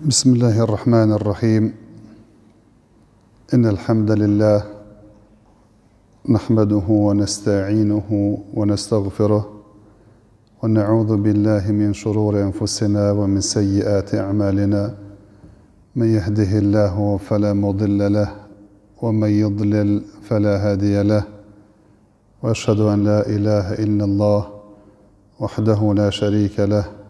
بسم الله الرحمن الرحيم إن الحمد لله نحمده ونستعينه ونستغفره ونعوذ بالله من شرور أنفسنا ومن سيئات أعمالنا من يهده الله فلا مضل له ومن يضلل فلا هادي له واشهد ان لا اله الا الله وحده لا شريك له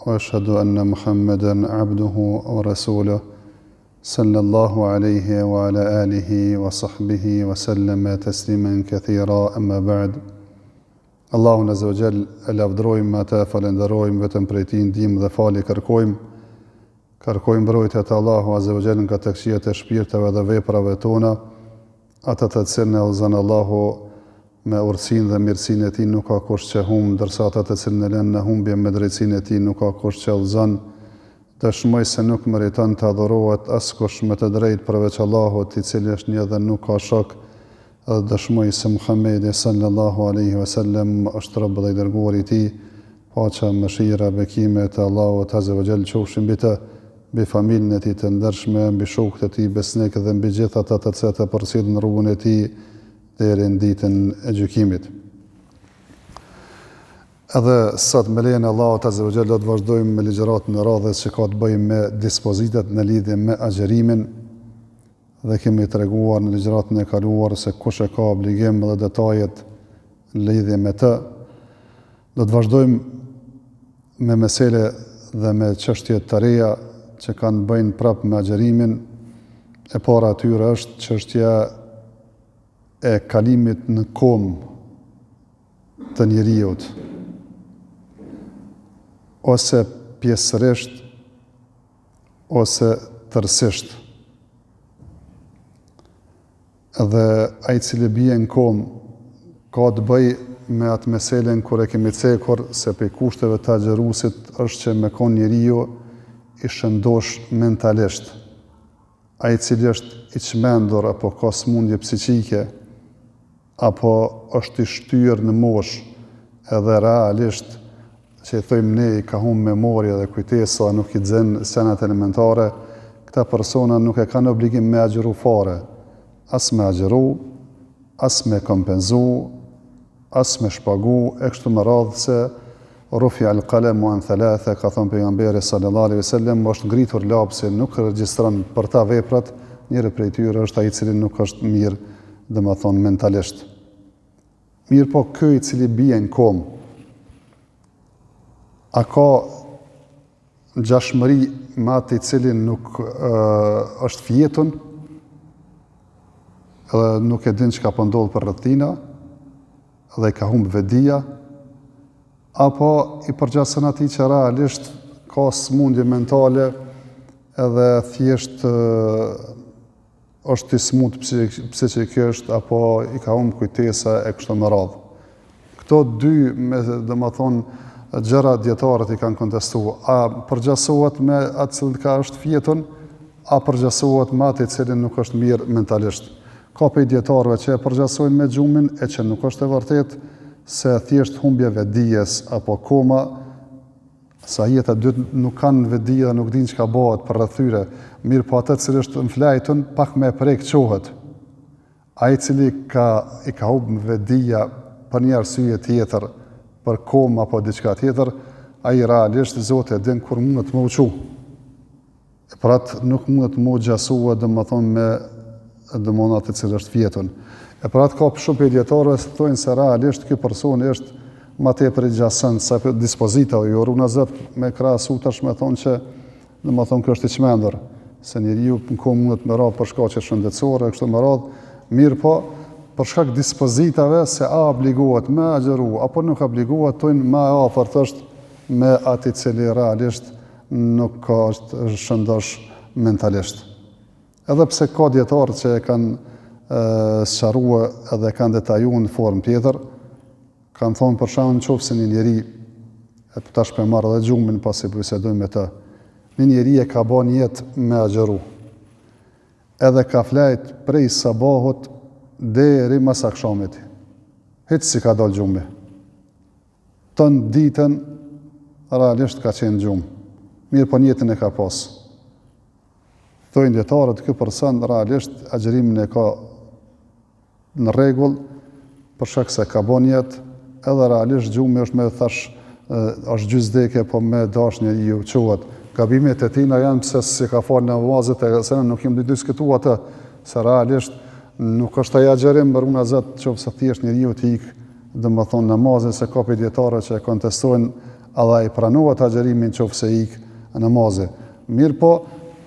واشهد ان محمدا عبده ورسوله صلى الله عليه وعلى اله وصحبه وسلم تسليما كثيرا اما بعد Allahun Azza wa Jall e lavdërojmë atë falënderojmë vetëm prej tij ndihmë dhe falje kërkojmë Kërkojmë mbrojtje te Allahu Azza wa Jall nga të këqijat e shpirtave dhe veprave tona, atë të cilin e udhëzon Allahu me urtësinë dhe mirësinë e Tij nuk ka kush që humb, ndërsa atë të cilin e lën në humbje me drejtësinë e Tij nuk ka kush që udhëzon. Dëshmoj se nuk meriton të adhurohet askush me të drejtë përveç Allahut, i cili është një dhe nuk ka shok, Dhe dëshmoj se Muhammedi sallallahu alejhi ve sellem është rob dhe i dërguar i Tij, paqja, mëshira, bekimet e Allahut azze ve xhel qofshin mbi të, mbi familjen e tij të ndershme, mbi shokët e tij besnikë dhe mbi gjithë ata të cilët e përcjellin rrugën e tij deri në ditën e gjykimit. Edhe sot me lejen e Allahut azze ve xhel do të vazhdojmë me ligjëratën e radhës që ka të bëjë me dispozitat në lidhje me agjërimin. Dhe kemi treguar në ligjëratën e kaluar se kush e ka obligim dhe detajet në lidhje me të. Do të vazhdojmë me mesele dhe me çështje të reja që kanë të bëjnë prapë me agjërimin. E para e tyre është çështja e kalimit në komë të njeriut ose pjesërisht ose tërësisht. Dhe ai i cili bie në komë ka të bëjë me atë meselen kur e kemi cekur se prej kushteve të agjëruesit është që me kon njeriu i shëndosh mentalisht. Ai i cili është i çmendur apo ka sëmundje psiqike apo është i shtyrë në moshë edhe realisht që i thojmë ne i ka humb memoria dhe kujtesa nuk i xen senet elementare, këta persona nuk e kanë obligim me agjëru fare, as me agjëru, as me kompenzu, as me shpagu, e kështu me radhë se Rufi al kalemu an thalatha, ka thënë pejgamberi sallallahu alaihi wasallam, është ngritur lapsi, nuk regjistron për ta veprat, njëri prej tyre është ai i cili nuk është mirë, domethënë mentalisht. Mirëpo ky i cili bie në komë, a ka ngjashmëri me atë i cili nuk e, është fjetun, edhe nuk e din çka po ndodh përreth tina, dhe i ka humb vetëdija, apo i përgjason atij që realisht ka smundje mentale edhe thjesht është i smut psiqikisht apo i ka humb kujtesa e kështu me radhë. Këto dy, me, domethonë, gjëra dijetarët i kanë kontestu. A përgjasohet me atë cilin ka është fjetun, a përgjasohet me atë i cili nuk është mirë mentalisht. Ka prej dijetarëve që e përgjasojnë me gjumin e që nuk është e vërtetë se thjesht humbje vetëdijes apo koma, se ai ata dy nuk kanë vetëdije dhe nuk dinë çka bëhet përreth tyre, mirëpo atë cili është në flajtun, pak me e prek çohet. Ai i cili ka i ka humb vetëdija për një arsye tjetër, për komë apo diçka tjetër, ai realisht Zoti e din kur mundet me u çu. E për atë nuk mundet m'u ngjasua, domethonë, me domethonë atë cili është fjetun. E për atë ka shumë prej dijetarëve se thonë se realisht ky person është ma tepër i gjason sa për dispozita, jo runa Zot me krahasu tash me thonë që domethonë ky është i çmendur, se njeriu në komë mundet me ra për shkaqe shëndetësore, kështu me radhë, mirëpo, për shkak dispozitave se a obligohet me agjëru, apo nuk obligohet, thonë ma e afërt është me atë i cili realisht nuk ka është shëndosh mentalisht. Edhe pse ka dijetarë që e kanë sqarue edhe e kanë detaju në formë tjetër, kanë thonë për shembull në qoftë se një njeri, e po tash po e marr edhe gjumin pasi po bisedojmë me të, një njeri e ka bo nijet me agjëru, edhe ka flajt prej sabahut deri mas akshamit, hiç s'i ka dalë gjumi. Tënë ditën realisht ka qenë gjumë. Mirëpo nijetin e ka pas. Thojnë dijetarët, ky person realisht agjërimin e ka në rregull, për shkak se ka bo nijet, edhe realisht gjumi është me thash, është gjysë vdekje, po me dash njeriu çohet. Gabimet e tina janë pse s'i ka falë namazet e se nuk jemi diskutu atë, se realisht nuk është ai agjërim runa Zot, qoftë se thjesht njeriu t'i ik, domethonë namazin, se ka prej dijetarëve që e kontestojnë, edhe i pranohet agjërimi n'qoftë se ik namazi. Mirëpo,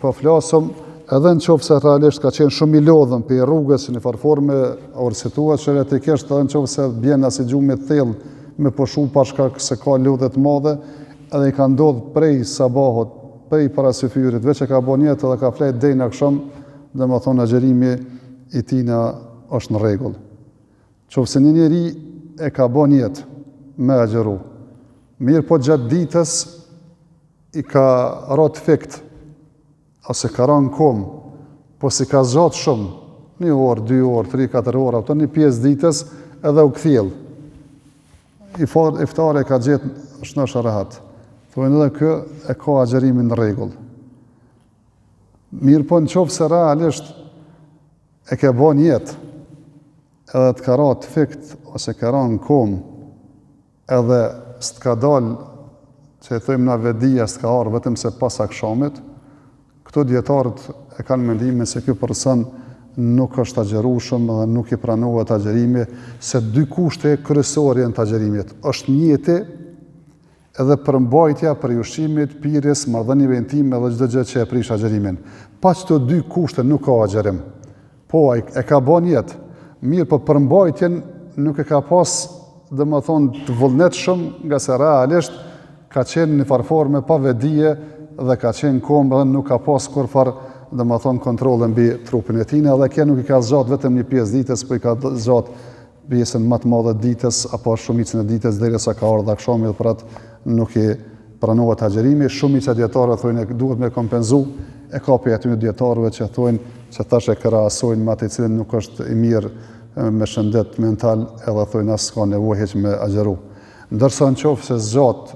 po flasëm edhe në qoftë se realisht ka qenë shumë i lodhën prej rrugës në njëfarë forme, arsyetuat sheriatikisht edhe në qoftë se bjen asi gjumi të thellë me pushu për shkak se ka lodhje të madhe, edhe i ka ndodhë prej sabahut, prej para syfyrit, veç e ka bo nijet edhe ka flejt deri në aksham, domethonë agjërimi i tina është në rregull. Qoftë se një njeri e ka bo nijet me agjëru, mirëpo gjatë ditës i ka ra të fikt, ose ka ra në komë, po s'i ka zgjatë shumë, një orë, dy orë, tri, katër orë, apo një pjesë ditës, edhe u kthjell. I for, iftar e ka gjetë shnosh rehat. Thonë edhe ky e ka agjërimin në rregull. Mirëpo në qoftë se realisht e ke bo nijet, edhe të ka ra të fikt, ose ka ra në komë, Edhe s'të ka dalë, që e thojmë na vetëdija s'të ka ardhë vetëm se pas akshamit, këtu dijetarët e kanë mendimin se ky person nuk është agjërueshëm dhe nuk i pranohet agjërimi, se dy kushte kryesore janë të agjërimit, është nijeti edhe përmbajtja prej ushqimit, pirjes, marrëdhënieve intime dhe çdo gjë që e prish agjërimin. Pa këto dy kushte nuk ka agjërim. Po, ai e ka bo nijet. Mirëpo përmbajtjen nuk e ka pas, domethonë, të vullnetshëm, ngase realisht ka qenë në farë forme pa vetëdije dhe ka qenë n'komë dhe nuk ka pas kurrfarë, domethonë, kontrolle mbi trupin e tina dhe kjo nuk i ka zgjatë vetëm një pjesë ditës, po i ka zgjatë pjesën më të madhe të ditës apo shumicën e ditës derisa ka ardhur akshami dhe për atë nuk i pranohet agjërimi. Shumica e dijetarëve thonë duhet me kompenzu, e ka prej atyre dijetarëve që thonë që tash e krahasojnë me atë i cili nuk është i mirë me shëndet mental edhe thonë as ka nevojë hiç me agjëru. Ndërsa në qoftë se zgjat,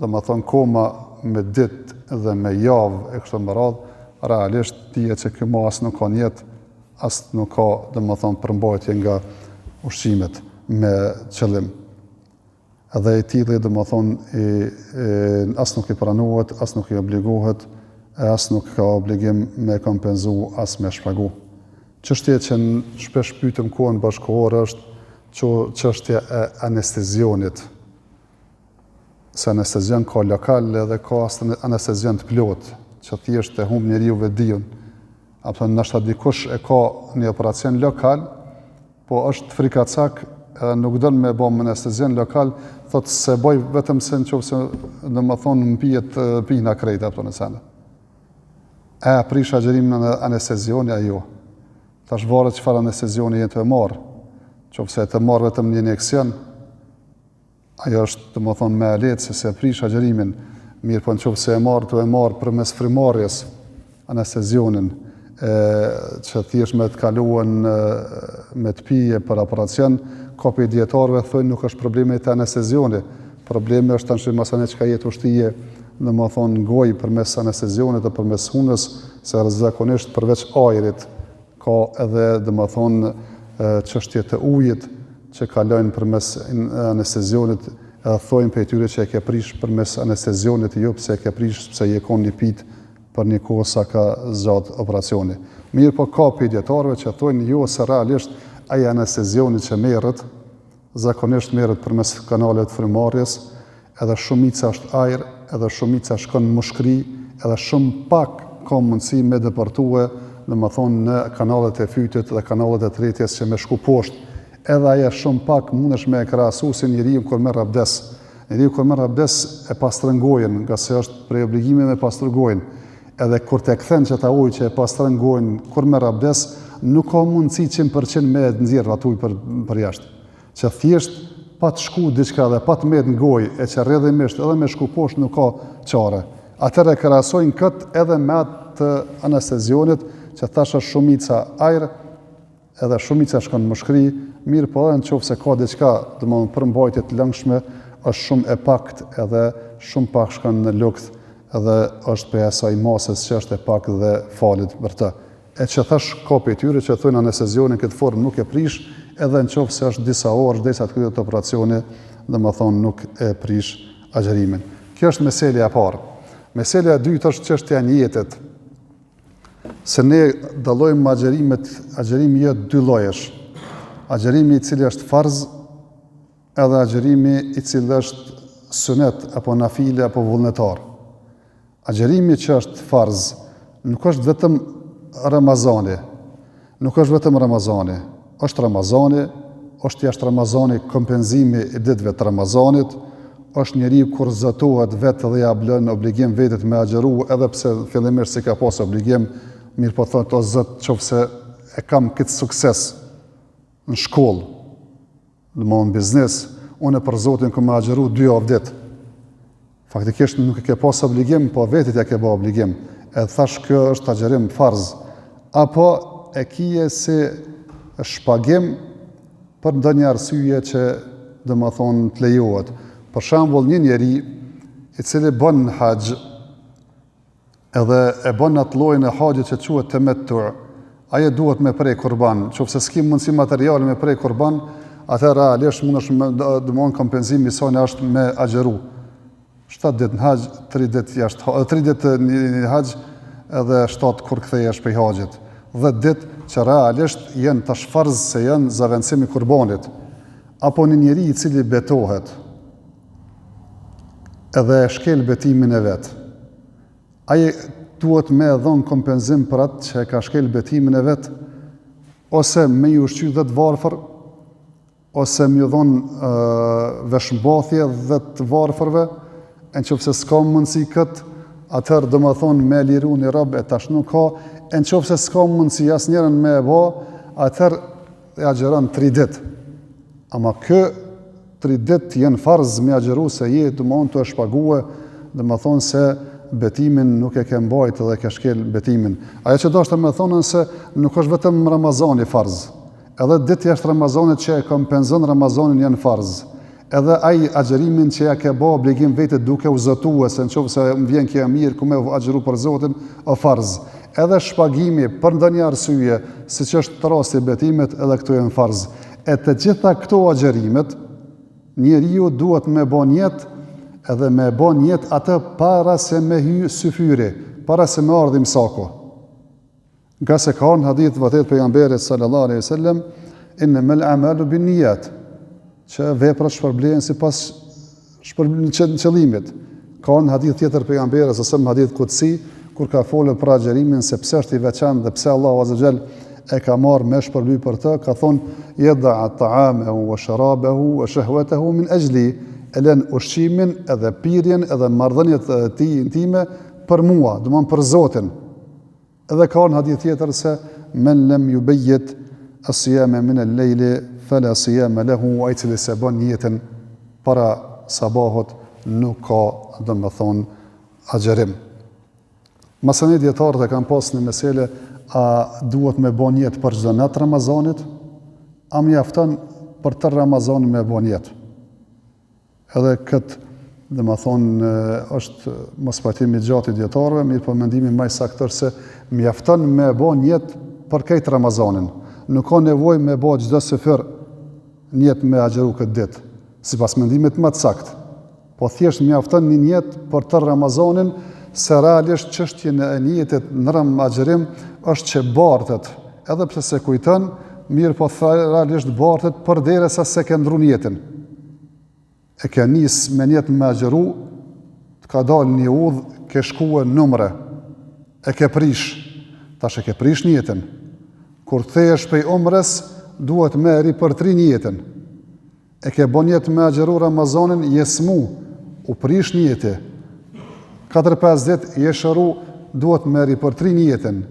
domethonë koma me ditë dhe me javë e kështu me radhë, realisht dihet që ky ma as nuk ka nijet as nuk ka, domethonë, përmbajtje nga ushqimet me qëllim. Edhe i tilli, domethonë, i, i, as nuk i pranohet, as nuk i obligohet, e as nuk ka obligim me kompenzu, as me shpagu. Çështje që në shpesh pytem kohën bashkëkohore është që çështja e anestezionit. Se anestezion ka lokal edhe ka anestezion të plotë, që thjesht e humb njeriu vetëdijen. Apo ndoshta dikush e ka një operacion lokal, po është frikacak edhe nuk don me bo me anestezion lokal, thotë s'e boj vetëm se në qoftë se domethonë më pijet pina krejt apo në sene. E prish agjërimin anestezioni a jo. Tash varet çfarë anestezioni je tu e marrë. Qoftë se je tu marrë vetëm një injeksion, Ajo është, domethonë, më e lehtë se s'e prish agjërimin, mirëpo në qoftë se e marr tu e marr përmes frymëmarrjes anestezionin, e, që thjesht me të kaluen me të pije për operacion, ka prej dijetarëve thonë nuk është problemi te anestezioni, problemi është tash masanej çka je tu shtie, domethonë, n'gojë përmes anestezionit dhe përmes hunës, se zakonisht përveç ajrit, Ka edhe, domethonë, çështje të ujit që kalojnë përmes anestezionit, edhe thojnë prej tyre që e ke prish përmes anestezionit, jo pse e ke prish, pse je konë i pitë për një kohë sa ka zgjatë operacioni. Mirëpo ka prej dijetarëve që thojnë jo se realisht ai anestezioni që merret, Zakonisht merret përmes kanaleve të frymëmarrjes, edhe shumica është ajër, edhe shumica shkon në mushkëri, edhe shumë pak ka mundësi me depërtue, domethonë në kanalet e fytit dhe kanalet e tretjes që me shku poshtë. Edhe ajo shumë pak mundesh me e krahasu si njeriu kur merr abdes. Njeriu kur merr abdes e pastron gojën, ngase është prej obligimeve me pastru gojën. Edhe kur të kthen qata ujë që e pastron gojën kur merr abdes, nuk ka mundësi 100% me e nxjerr atë ujë për për jashtë. Që thjesht pa të shku diçka dhe pa të met në gojë e që rrjedhimisht edhe me shku poshtë nuk ka çare. Atëherë e krahasojnë këtë edhe me atë të anestezionit që thashë është shumica ajër, edhe shumica shkon në mushkëri, mirëpo edhe në qoftë se ka diçka, domethënë përmbajtje të lëngshme, është shumë e paktë edhe shumë pak shkon në lukth edhe është prej asaj masës që është e pak dhe falet për të. E që thash ka prej tyre që thonë anestezionin këtë formë nuk e prish, edhe në qoftë se është disa orë derisa të kryhet operacioni, domethonë nuk e prish agjërimin. Kjo është meselja e parë. Meselja e dytë është çështja e nijetit. Se ne dallojmë agjërimet, agjërimi është dy llojesh. Agjërimi i cili është farz, edhe agjërimi i cili është sunet apo nafile apo vullnetar. Agjërimi që është farz nuk është vetëm Ramazani. Nuk është vetëm Ramazani. Është Ramazani, është jashtë Ramazani kompenzimi i ditëve të Ramazanit, është njeriu kur zotohet vetë dhe ja blen obligim vetit me agjëru edhe pse fillimisht s'i ka pas obligim, mirëpo thotë o Zot qoftë se e kam këtë sukses në shkollë, Domethënë biznes, unë për Zotin kom me agjëru dy javë ditë. Faktikisht nuk e ke pas obligim, po vetit ja ke ba obligim. E thash kjo është agjërim farz. Apo e kije si shpagim për ndonjë arsye që domethonë të lejohet. Për shembull, një njeri i cili bën haxh, edhe e bën atë llojin e haxhit që quhet temettu, ai duhet me pre kurban, qoftë se s'ki mundësi materiale me pre kurban, atëherë realisht mundesh me, domethonë kompenzimi i saj është me agjëru. 7 ditë në haxh, 3 ditë jashtë, 3 ditë në haxh edhe 7 kur kthehesh prej haxhit. 10 ditë që realisht janë tash farz se janë zavendësim i kurbanit. Apo një njeri i cili betohet, edhe e shkel betimin e vet. Ai duhet me e dhon kompenzim për atë që e ka shkel betimin e vet, ose me i ushqy dhetë varfër, ose me ju dhon veshmbathje dhetë varfërve, e në qoftë se s'ka mundësi këtë, atëherë domethonë me liru një rob e tash nuk ka, e në qoftë se s'ka mundësi asnjërën me e bo, atëherë e agjëron tri ditë. Ama kë tri ditë janë farz me agjëru se je domethonë tu e shpague, domethonë se betimin nuk e ke mbajt dhe ke shkel betimin. Ajo që dashta me thonë se nuk është vetëm Ramazani farz. Edhe ditë jashtë Ramazanit që e kompenzon Ramazanin janë farz. Edhe ai agjërimin që ja ke bo obligim vetit duke u zotue se në qoftë se më vjen kjo mirë ku me agjëru për Zotin, o farz. Edhe shpagimi për ndonjë arsye, siç është rasti i betimit, edhe këto janë farz. E të gjitha këto agjërimet, njeriu duhet me bo nijet, edhe me bo nijet atë para se me hy syfyri, para se me ardh imsaku. Ngase ka ardhur në hadith të vërtetë pejgamberit sallallahu alaihi wasallam, innamal a'malu binniyat, që veprat shpërblehen sipas shpërblehen qëllimit. Ka ardhur në hadith tjetër pejgamberit sallallahu alaihi wasallam hadith kudsi, kur ka folur për agjërimin se pse është i veçantë dhe pse Allahu azza xhel e ka marrë me shpërbly për të, ka thonë yada ta'amehu wa sharabahu wa shahwatahu min ajli, e lën ushqimin edhe pirjen edhe marrëdhëniet e tij intime për mua, domthon për Zotin. Edhe ka në hadith tjetër se men lem jubejjit as-sijame min el-lejli fela sijame lehu, ai i cili s'e bën nijetin para sabahut nuk ka, domethonë, agjërim. Masanej dijetarët e kanë pas një mesele a duhet me bo nijet për çdo natë Ramazanit, a mjafton për tërë Ramazanin me bo nijet. Edhe këtë, domethonë, është mospajtim i gjatë i dijetarëve, mirëpo mendimi ma i saktë është se mjafton me bo nijet për krejt Ramazanin. Nuk ka nevojë me bo çdo syfyr nijet me agjëru këtë ditë, sipas mendimit më të saktë. Po thjesht mjafton një nijet për tërë Ramazanin, se realisht çështjen e nijetit në ram agjërim është që bartet, edhe pse s'e kujton, mirëpo realisht bartet përderisa s'e ke ndrru nijetin. E ke nis me nijet me agjëru, të ka dalë një udhë, ke shkue n'umre, e ke prish, tash e ke prish nijetin. Kur kthehesh prej umres, duhet me ripërtri nijetin. E ke bo nijet me agjëru Ramazanin, je smu, u prish nijeti. 4-5 ditë je shëru, duhet me ripërtri nijetin.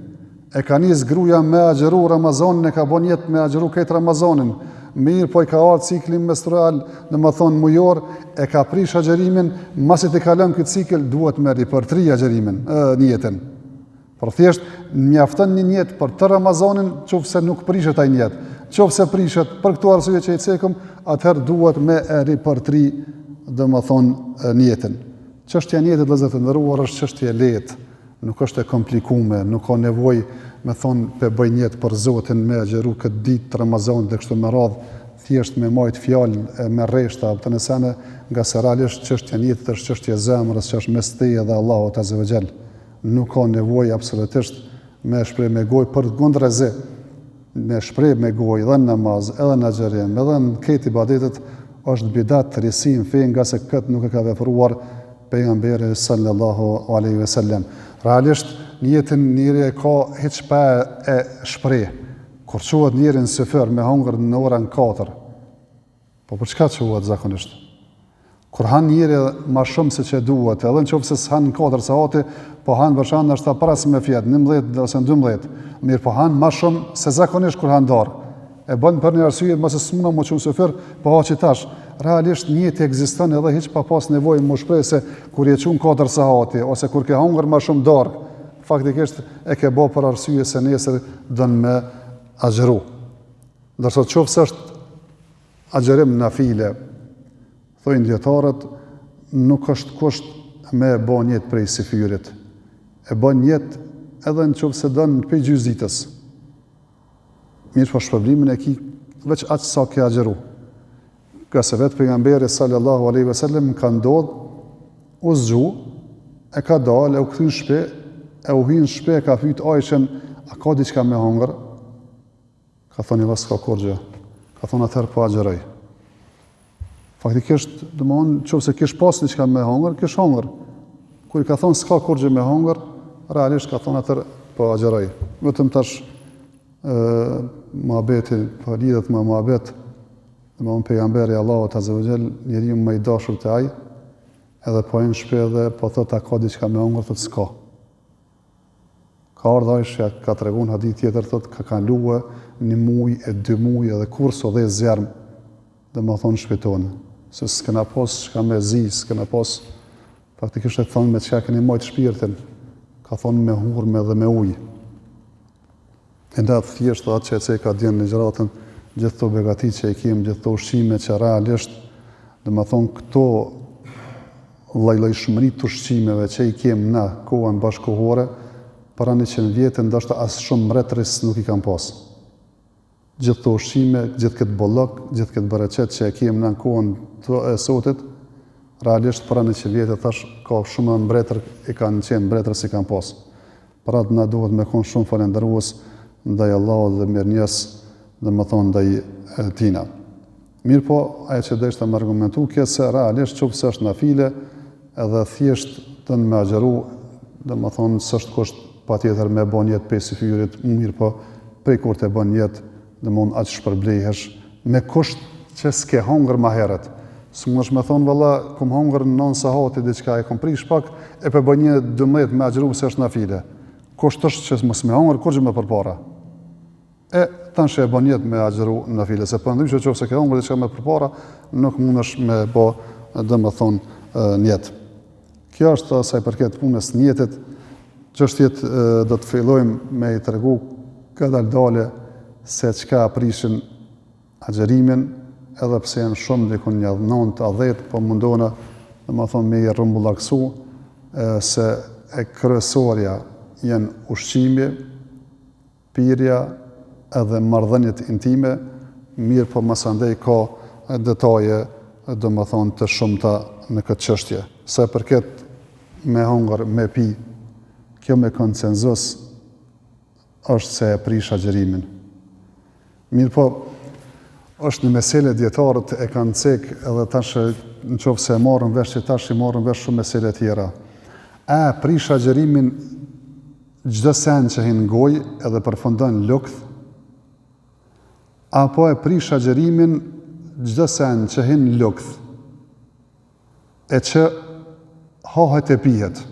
E ka nis gruja me agjëru Ramazanin, e ka bo nijet me agjëru krejt Ramazanin. Mirëpo i ka ardhë cikli menstrual, domethonë mujor, e ka prish agjërimin, masi të kalon këtë cikël, duhet me ripërtri agjërimin, nijetin. Por thjesht, mjafton një nijet për tërë Ramazanin, qoftë se nuk prishet ai nijet. Qoftë se prishet për këto arsye që i cekëm, atëherë duhet me e ripërtri, domethonë, nijetin. Çështja e nijetit vëllezër të nderuar është çështje e lehtë, nuk është e komplikume, nuk ka nevojë me thonë pe bëj nijet për Zotin me agjëru këtë ditë të Ramazanit dhe kështu me radhë, thjesht me majt fjalë e me rreshta apo të sene, ngase realisht çështja e nijetit është çështje e zemrës që është mes teje dhe Allahut azze ve xhel. Nuk ka nevojë absolutisht me shpreh me gojë përkundrazi me shpreh me gojë edhe në namaz, edhe në agjërim, edhe në krejt ibadetet është bidat risi në fe ngase këtë nuk e ka vepruar pejgamberi sallallahu alaihi wasallam. Realisht nijetin njeri e ka hiç pa e shpreh. Kur çohet njeri në syfyr me hongër në orën 4, Po për çka çohet zakonisht? Kur han njeri ma shumë se që duhet, edhe në qoftë se s'han në 4 sahati, po han për shembull ndoshta para se me fjet, 11 ose në 12, mirë po han ma shumë se zakonisht kur han darkë. E bën për një arsye, mase s'muna m'u çu n'syfyr, po ha që tash. Realisht nijeti ekziston edhe hiç pa pas nevojë m'u shpreh se kur je çu në 4 sahati, ose kur ke hongër ma shumë darkë, faktikisht e ke bo për arsye se nesër don me agjëru. Ndërsa qoftë se është agjërim nafile, thojnë dijetarët, nuk është kusht me e bo nijet prej syfyrit. E bon nijet edhe në qoftë se don prej gjysë ditës. Mirëpo shpërblimin e ki veç aq sa ke agjëru. Ngase vetë pejgamberi sallallahu alaihi wasallam ka ndodh u zgju e ka dalë e u kthy në shtëpi e u hy në shtëpi e ka pyet Aishën a ka diçka me hongër Ka thonë jo s'ka kurgjë. Ka thonë atëherë po agjëroj. Faktikisht, domethonë, qoftë se kish pas diçka me hongër, kish hongër. Kur i ka thonë s'ka kurgjë me hongër, realisht ka thonë atëherë po agjëroj. Vetëm tash ë muhabeti, po lidhet me muhabet, domethonë pejgamberi i Allahut azze ve xhel, njeriu më i dashur te ai, edhe po hin n'shpi dhe po thotë a ka diçka me hongër, thotë s'ka. Ka ardhë Aishja ka tregu në hadith tjetër thotë ka kalue një muj e dy muj edhe kurrë s'u dhez zjarm domethonë n'shpi tonë se s'kena pas çka me zi s'kena pas faktikisht e thonë me çka keni majtë shpirtin ka thonë me hurme dhe me ujë E nda thjesht atë që e ceka dje në ligjëratën, gjithë këto begati që i kemi, gjithë këto ushqime që realisht, domethonë këto llojllojshmëri të ushqimeve që i kemi në kohën bashkëkohore, para 100 vjetë, ndoshta as shumë mbretëris nuk i kanë pas. Gjithë këto ushqime, gjithë këtë bollok, gjithë këtë bereqet që e kemi në kohën e sotit, realisht para 100 vjetë, thash, ka shumë mbretër i kanë qenë mbretër s'i kanë pas. Për atë na duhet me konë shumë falënderues ndaj Allahut dhe mirënjohës, domethonë ndaj tina. Mirëpo, ajo që deshta me argumentu kjo se realisht qoftë se është nafile edhe thjesht don me agjëru, domethonë s'është kusht patjetër me bo nijet prej syfyrit, mirëpo prej kur të bon nijet, domethonë aq shpërblehesh, me kusht që s'ke hongër ma herët. S'mundesh me thonë valla, kom hongër në nëndë sahati diçka, e kom prish pak, e pe bëj nijet 12 me agjëru se është nafile. Kusht është që mos me hongër kurgjë më përpara. E tash e bën nijet me agjëru nafile, se përndryshe qoftë se ke hongër diçka më përpara, nuk mundesh me bë, domethonë, nijet. Kjo është sa i përket punës nijetit, çështjet do të fillojmë me i tregu kadal-dale se çka prishin agjërimin, edhe pse janë shumë dikun një 9 a 10, po mundohna, domethonë me i rrumbullaksu, se e kryesorja janë ushqimi, pirja edhe marrëdhëniet intime, mirëpo masandej ka detaje, domethonë të shumta në këtë çështje. Sa i përket me hongër, me pi, kjo me konsenzus është se e prish agjërimin. Mirëpo, është një mesele dijetarët e kanë cek edhe tash në qoftë se e marrën vesh që tash i marrën vesh shumë mesele tjera. A e prish agjërimin çdo sen që hin në gojë edhe përfundon lukth, apo e prish agjërimin çdo sen që hin në lukth e që hahet e pihet.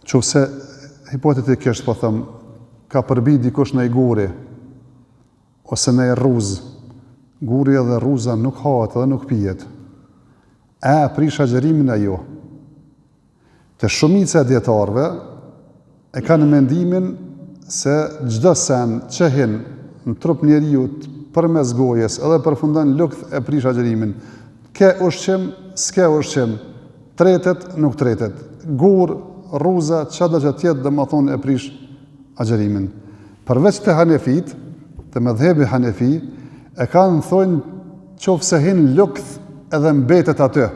Qoftë se hipotetikisht po them, ka përbi dikush naj guri, ose naj rruzë, guri edhe rruza nuk hahet edhe nuk pihet. A e prish agjërimin a jo? Te shumica e dijetarëve e kanë mendimin se çdo sen që hin në trup njeriut përmes gojës edhe përfundon lukth e prish agjërimin. Ke ushqim, s'ke ushqim, tretet, nuk tretet. Gur, rruza, çado që të jetë, domethonë e prish agjërimin. Përveç te hanefit, te medhhebi hanefi, e kanë thonë qoftë se hin lukth edhe mbetet aty.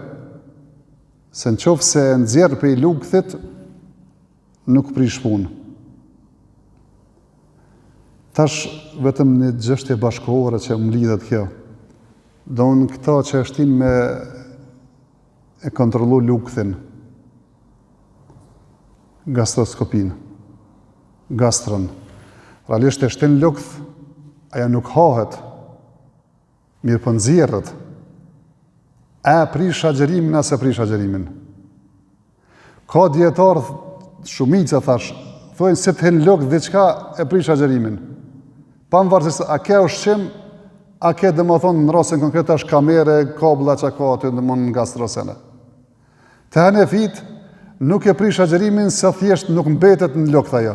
Se në qoftë se e nxjerr prej lukthit, nuk prish punë. Tash vetëm një çështje bashkëkohore që më lidhet kjo. Domethonë këta që e shtin me e kontrollu lukthin, gastroskopin, gastron. Realisht e shtin lukth, ajo nuk hahet, mirëpo nxjerret. A e prish agjërimin, a s'e prish agjërimin. Ka dijetarë, shumica thash, thojnë se të hin lukth diçka e prish agjërimin. Pavarësisht a ke ushqim, a ke domethonë në rastin konkret është kamere, kabla që ka aty domethonë në gastro sene. Te hanefit nuk e prish agjërimin se thjesht nuk mbetet në lukth ajo.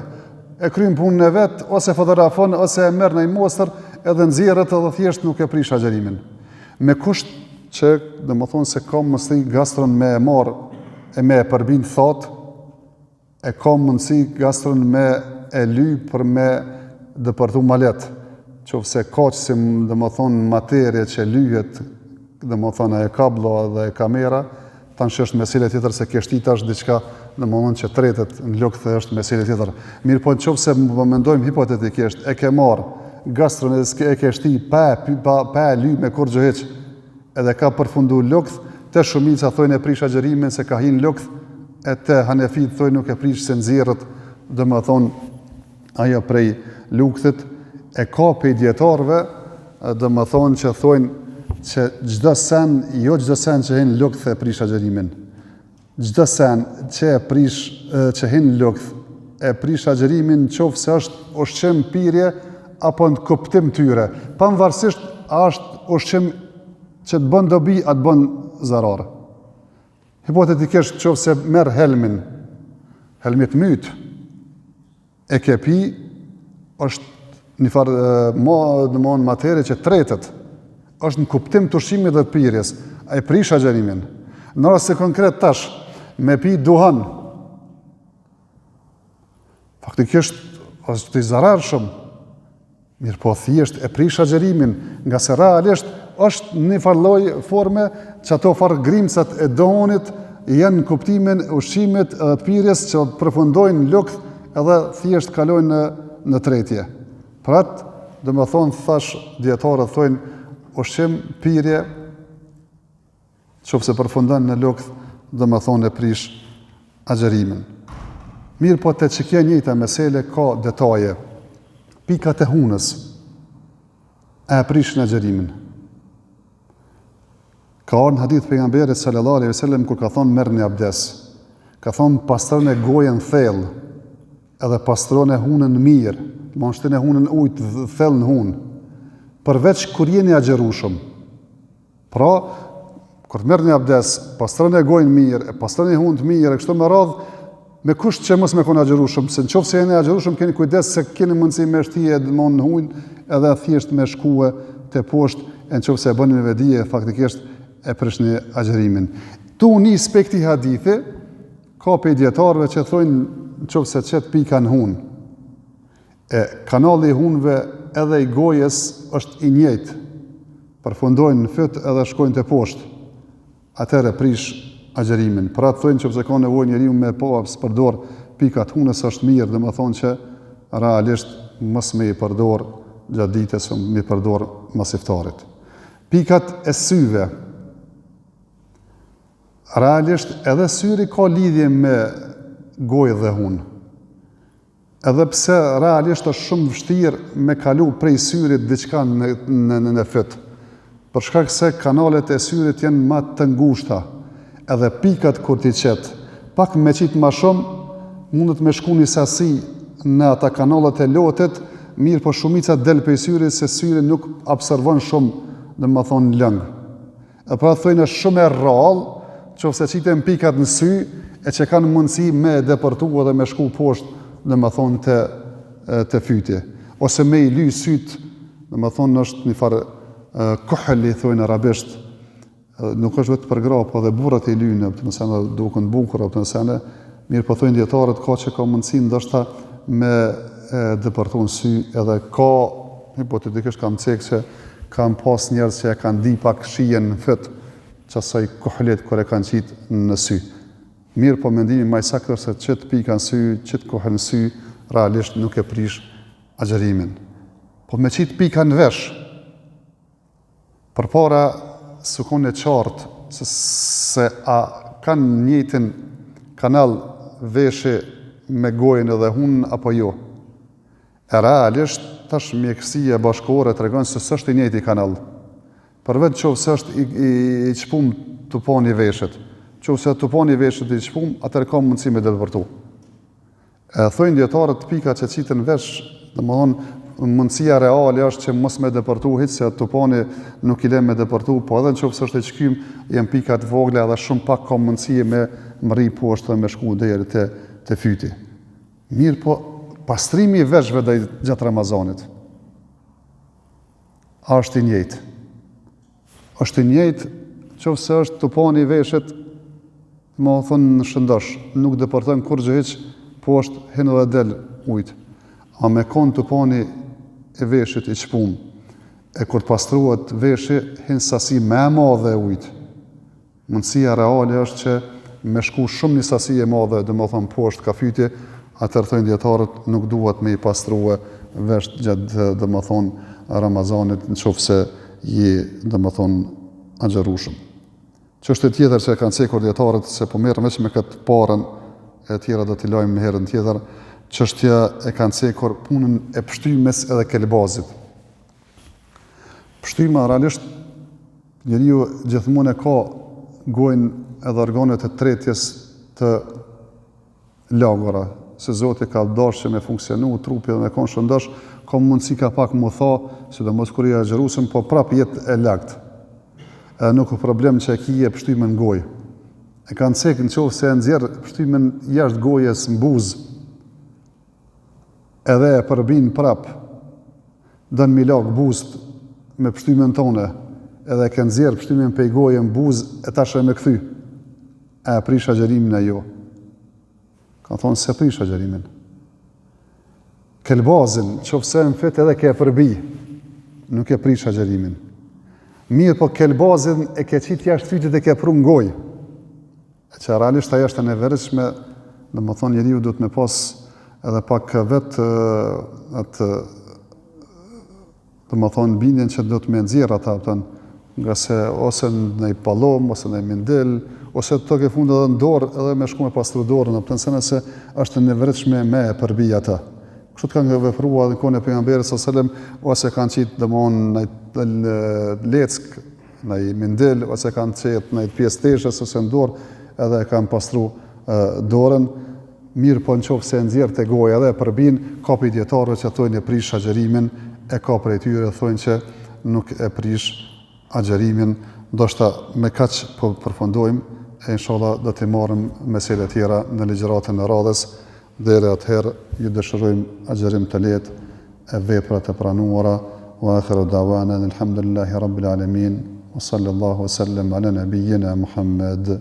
E kryn punën e vet, ose fotografon, ose e merr në mostër, edhe nxjerret edhe thjesht nuk e prish agjërimin. Me kusht që domethonë se ka mundësi gastron me e marrë e me e përbind thatë, e ka mundësi gastron me e ly për me depërtu ma lehtë. Qoftë se ka qësi, domethonë, materie që lyhet, domethonë, e kablo dhe e kamera, tash është mesele tjetër se ke shti tash diçka, domethonë, që tretet në lukth dhe është mesele tjetër. Mirëpo në qoftë se po mendojmë hipotetikisht, e ke marrë gastron e e ke shti pa, pa, pa e ly me kurgjë hiç, edhe ka përfundu lukth, te shumica thojnë e prish agjërimin se ka hin lukth, e te hanefit thojnë nuk e prish se nxjerret, domethonë, ajo prej lukthit, e ka prej dijetarëve, domethonë që thojnë që çdo sen, jo çdo sen që hin lukth e prish agjërimin. Çdo sen që e prish, që hin lukth, e prish agjërimin qoftë se është ushqim pirje apo në kuptim tyre. Pavarësisht a është ushqim që të bën dobi, a të bën zarar. Hipotetikisht qoftë se merr helmin, helmi të myt, e ke pi, është një farë, ma, domethonë, materie që tretet, është në kuptim të ushqimit dhe të pirjes, e prish agjërimin. Në rast se konkret tash, me pi duhan, faktikisht është i zararshëm, Mirëpo thjesht e prish agjërimin, ngase realisht është një farë lloj forme që ato farë grimcat e duhanit janë në kuptimin e ushqimit edhe të pirjes që përfundojnë në lukth edhe thjesht kalojnë në, në tretje. Pra, domethonë, thash, dijetarët thojnë, ushqim, pirje, Qoftë se përfundon në lukth, domethonë e prish agjërimin. Mirëpo te qikjo njëjta mesele ka detaje. Pikat e hunës e prishin agjërimin. Ka ardhë në hadith pejgamberit sallallahu alaihi wasallam kur ka thonë merrni abdes. Ka thonë pastrone gojën thellë, edhe pastrone hunën mirë, domethonë shtine hunën ujë thellë në hunë. Përveç kur jeni agjërushëm. Pra, kur të merrni abdes, pastroni gojën mirë, e pastroni hundët mirë, e kështu me radhë, me kusht që mos me kon agjërushëm, se në qoftë se jeni agjërushëm, keni kujdes se keni mundësi me shtie domethonë në hunë, edhe thjesht me shkue te poshtë, e në qoftë se e bëni me vetëdije, faktikisht e prishni agjërimin. Tu u nis prej këtij hadithi, ka prej dijetarëve që thojnë në qoftë se qet pika në hunë, E kanali i hunëve edhe i gojës është i njëjtë, përfundojnë në fyt edhe shkojnë te poshtë. Atëherë prish agjërimin. Pra thonë që nëse ka nevojë njeriu me pas përdor pikat hunës është mirë, domethonë që realisht mos me i përdor gjatë ditës, me i përdor mas iftarit. Pikat e syve realisht edhe syri ka lidhje me gojë dhe hunë. Edhe pse realisht është shumë vështirë me kalu prej syrit diçka në në në, në fyt. Për shkak se kanalet e syrit janë ma të ngushta, edhe pikat kur t'i qet, pak me qit ma shumë, mundet me shku një sasi në ata kanalet e lotit, mirëpo shumica del prej syrit se syri nuk absorbon shumë, domethonë lëng. E pra thojnë është shumë e rrallë, qoftë se qiten pikat në sy, e që kanë mundësi me depërtu edhe me shku poshtë, domethonë te, te fyti. Ose me i ly sytë, domethonë është një farë kuhl i thojnë arabisht, Nuk është vetë për gra, po edhe burrat i lyjnë, apo nëse duken bukur, apo nëse mirëpo thonë dijetarët ka që ka mundësi ndoshta me e depërtu në sy edhe ka hipotetikisht kam cek që kam pas njerëz që e kanë ndi pak shijen në fyt qasaj kuhlit kur e kanë qitë në sy. Mirëpo mendimi ma i saktë është se qit pika në sy, qit kuhl në sy, realisht nuk e prish agjërimin. Po me qitë pika në vesh, Përpara s'u kon e qartë se se a kanë njëjtin kanal veshi me gojën edhe hunën apo jo. E realisht tash mjekësia bashkëkohore tregon se s'është i njëjti kanal. Përveç qoftë se është i, i, i çpum tupani i veshit. Qoftë se tupani i veshit i çpum, atëherë ka mundësi me depërtu. E thojnë dijetarët pika që qiten n'vesh, domethonë, mundësia reale është që mos me depërtu hiç se tupani nuk i le me depërtu, po edhe në qoftë se është e çkym, janë pika të vogla edhe shumë pak ka mundësi me mrri poshtë dhe me shku deri te, te fyti. Mirëpo, pastrimi i veshve dhe gjatë Ramazanit, a është i njëjtë? Është i njëjtë, qoftë se është tupani i veshit, domethonë shëndosh, nuk depërton kurgjë hiç, poshtë hin edhe del ujt. A me kon tupani i veshit i çpum, e kur të pastrohet veshi, hin sasi më e madhe e ujit. Mundësia reale është që me shku shumë një sasi e madhe, domethonë poshtë ka fyti, atëherë thonë dijetarët nuk duhet me i pastrue vesht gjatë domethonë Ramazanit në qoftë se je domethonë agjërushëm. Çështje tjetër që e kanë cekur dijetarët se po merrem veç me këtë parën e tjera do t'i lajmë në herën tjetër, çështja e kanë cekur punën e pështymës edhe kelbazit. Pështyma realisht njeriu gjithmonë e ka gojën edhe organet e tretjes të lagura, se Zoti ka dashur që me funksionu trupi dhe me kon shëndosh, ka mundësi ka pak m'u tha, sidomos kur je agjëruesëm, po prap jet e lagt. Edhe nuk o problem që e kije pështymën në gojë. E kanë cek në qoftë se e nxjerr pështymën jashtë gojës në buzë, edhe e përbin prap, don m'i lag buzët me pështymën tone, edhe e ke nxjerr pështymën pej goje në buzë e tash e me kthy. A e prish agjërimin a jo? Kanë thonë s'e prish agjërimin. Kelbazin, qoftë se në fyt edhe ke e përbi, nuk e prish agjërimin. Mirëpo kelbazin e ke qitë jashtë fytit e ke pru në gojë. E që realisht ajo është e neveritshme, domethonë njeriu duhet me pas edhe pak vetë atë domethonë bindjen që duhet me nxjerr ata, kupton, ngase ose në një pallom, ose në një mindil, ose tek e fundit edhe në dorë, edhe me shku me pastru dorën, kupton, se nëse është e neveritshme me e përbi ata. Kështu të kanë vepruar edhe në kohën e pejgamberit sallallahu alajhi wasallam, ose kanë qitë domethonë në leckë, në një mindil, ose kanë qitë në një pjesë teshës, ose në dorë, edhe e kanë pastru dorën. Mirëpo në qoftë se e nxjerr te goja dhe e përbin, ka prej dijetarëve që thonë e prish agjërimin, e ka prej tyre thonë që nuk e prish agjërimin, ndoshta me kaq po përfundojmë, e inshallah do t'i marrim mesele tjera në ligjëratën e radhës, deri atëherë ju dëshirojmë agjërim të lehtë e vepra të pranuara, wa akhiru da'wana alhamdulillahi rabbil alamin, wa sallallahu wa sallam ala nabiyyina Muhammad.